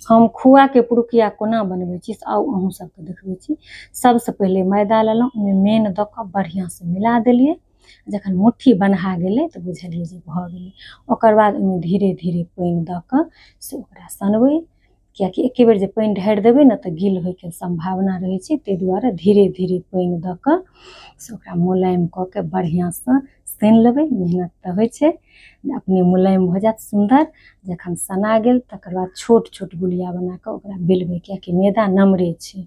हम खोआके पुरुकिया कोना बनबै छी से आउ अहूँ सबके देखबै छी। सबसँ पहिले मैदा लेलहुँ, ओहिमे मेन दऽ कऽ बढ़िआँसँ मिला देलियै। जखन मुट्ठी बन्हा गेलै तऽ बुझलियै जे भऽ गेलै। ओकर बाद ओहिमे धीरे धीरे पानि दऽ कऽ से ओकरा सनबै, किएकि एके बेर जे पानि ढारि देबै ने तऽ गील होइके सम्भावना रहै छै। ताहि दुआरे धीरे धीरे पानि दऽ कऽ से ओकरा मोलायम कऽ के बढ़िआँसँ सानि लेबै। मेहनत तऽ होइ छै, अपने मुलायम भऽ जायत सुन्दर। जखन सना गेल तकर बाद छोट छोट गुलिया बना कऽ ओकरा बेलबै, किएकि मैदा नमरे छै।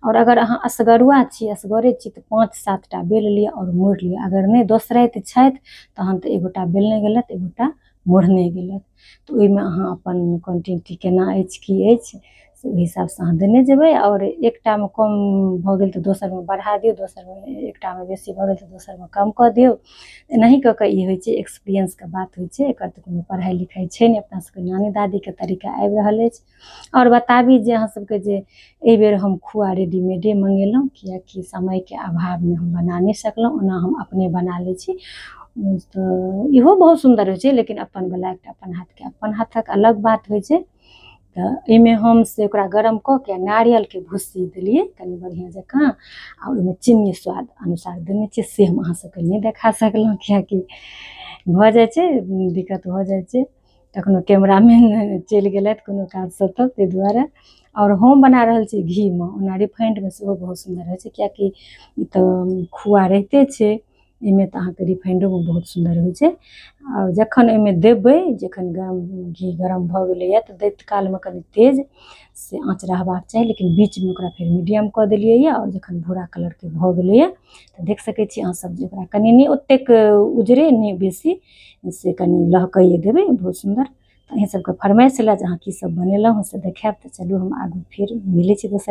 आओर अगर अहाँ असगरुआ छी, असगरे छी, तऽ 5-7 टा बेल लिअ आओर मोड़ि लिअ। अगर नहि दोसराइत छथि तहन तऽ एगोटा बेलने गेलथि, एगोटा मोड़ने गेलथि। तऽ ओहिमे अहाँ अपन क्वान्टिटी केना अछि की अछि से ओहि हिसाबसँ अहाँ देने जेबै। आओर एकटामे कम भऽ गेल तऽ दोसरमे बढ़ा दियौ, दोसरमे एकटामे बेसी भऽ गेल तऽ दोसरमे कम कऽ दियौ। एनाही कऽ कऽ ई होइ छै, एक्सपीरियंसके बात होइ छै। एकर तऽ कोनो पढ़ाइ लिखाइ छै नहि, अपना सबके नानी दादीके तरीका आबि रहल अछि। आओर बताबी जे अहाँ सबके जे एहिबेर हम खोआ रेडीमेडे मङ्गेलहुँ, किएकि समयके अभावमे हम बना नहि सकलहुँ। ओना हम अपने बना लै छी तऽ इहो बहुत सुन्दर होइ छै, लेकिन अपन वला एकटा अपन हाथके अपन हाथक अलग बात होइ छै। तऽ एहिमे हम से ओकरा गरम कऽ के नारियलके भुस्सी देलियै कनि बढ़िआँ जकाँ, आ ओहिमे चिन्नी स्वाद अनुसार देने छियै। से हम अहाँ सबके नहि देखा सकलहुँ, किएकि भऽ जाइ छै, दिक्कत भऽ जाइ छै, कखनो कैमरामैन चलि गेलथि कोनो काजसँ, तऽ ताहि दुआरे। आओर हम बना रहल छी घीमे, ओना रिफाइंडमे सेहो बहुत सुन्दर होइ छै, किएकि ई तऽ खोआ रहिते छै एहिमे, तऽ अहाँके रिफाइंडोमे बहुत सुन्दर होइ छै। आओर जखन एहिमे देबै, जखन गरम घी गरम भऽ गेलैए तऽ दैत कालमे कनि तेज से आँच रहबाक चाही, लेकिन बीचमे ओकरा फेर मीडियम कऽ देलियैए। आओर जखन भूरा कलरके भऽ गेलैए तऽ देख सकै छी अहाँसभ जे ओकरा कनि नहि ओतेक उजरे, नहि बेसी, से कनि लहकैए देबै बहुत सुन्दर। तऽ अहीँ सबके फरमाइश छलै जे अहाँ की सब बनेलहुँ हँ से देखायब। तऽ चलू, हम आगू फेर मिलै छी दोसर।